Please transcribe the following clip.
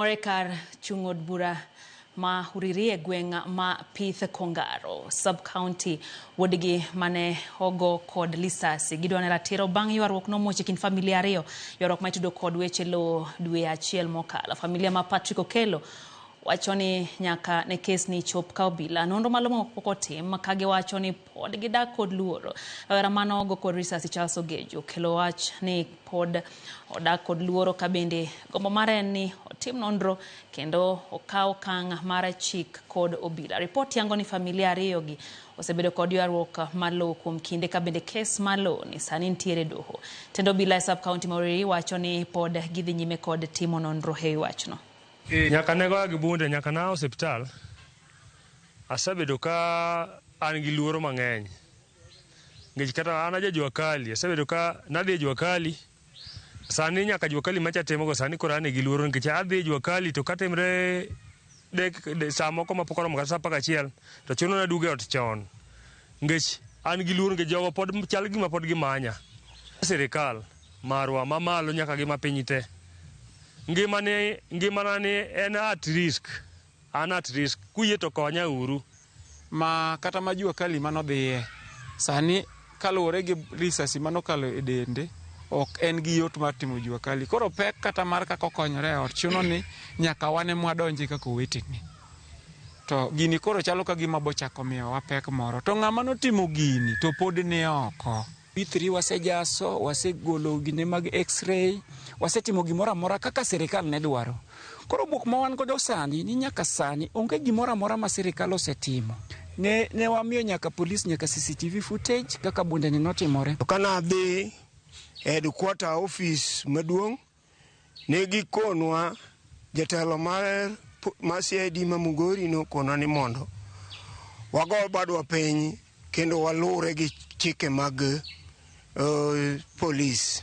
Ore kar chung' od bura ma Uriri e gweng' ma Pith Kongaro sub-county wuodgi mane ogo kod lisasi gidwa ne ratiro bang' ywaruok nomuoch e kind familia ariyo, ywaruok ma itudo kod weche lowo dwe achiel mokalo. Familia ma Patrick Okello wacho ni nyaka ne kes ni chop ka obila. Nonro malong'o pok otim ka giwacho ni pod gidak kod luoro. Rawera mane ogo kod risasi Charles Ogejo okelo wach ni pod odak kod luoro ka bende gombo mare en ni otim nonro kendo okaw okang' mar chik kod obila. Ripot yango ni familia ariyo gi osebedo kod ywaruok mar lowo kuom kinde ka bende kes mar lowo ni sani nitiere doho. Tend obila e sub county ma Uriri wacho ni pod gidhi nyime kod timo nonro e wi wachno. Nyaka ne goya gi bunde, nyaka na osiptal, asebedo ka an gi luoro mang'eny. Nikech kata an aja jua kali, asebedo ka nadhi e jua kali, sani nyaka jua kali macha timogo sani koro an gi luoro nikech adhi e jua kali to katimre dek saa moko mapok oromo kata saa apar gachiel to chuno ni aduogo e ot chon. Nikech an gi luoro nikech jogo pod chal gima pod gimanya. Sirikal marwa mamalo nyaka gi mapiny te. Ngimani ngimana ni en at risk. An at risk. Kuyie to konya uru. Ma kata ma jua kali manodhiye sani kaluwore gi risasi manokalo e dende ok en gi yot mar timo jua kali. Koro pek kata mar kaka okonyore e ot chuno ni nyaka wan ema wadonji kaka owetene. To gini koro chalo ka gima bochako miyowa pek moro. To ng'ama notimo gini to pod ni oko. P3 wasejaso, wasegolo gine mag x-ray, wasetimo gimoro amora kaka sirikal ne dwaro. Koro bwok ma wan godo sani ni nyaka sani onge gimoro amora ma sirikal osetimo. Ne, ne wamiyo nyaka polis nyaka CCTV footage kaka bunde ni notimore. To kana adhi headquarter office maduong' ne gikonwa jatelo mar mar CID ma Mugori nokonwa ni mondo wago badwa piny kendo walure gi chike mag polis.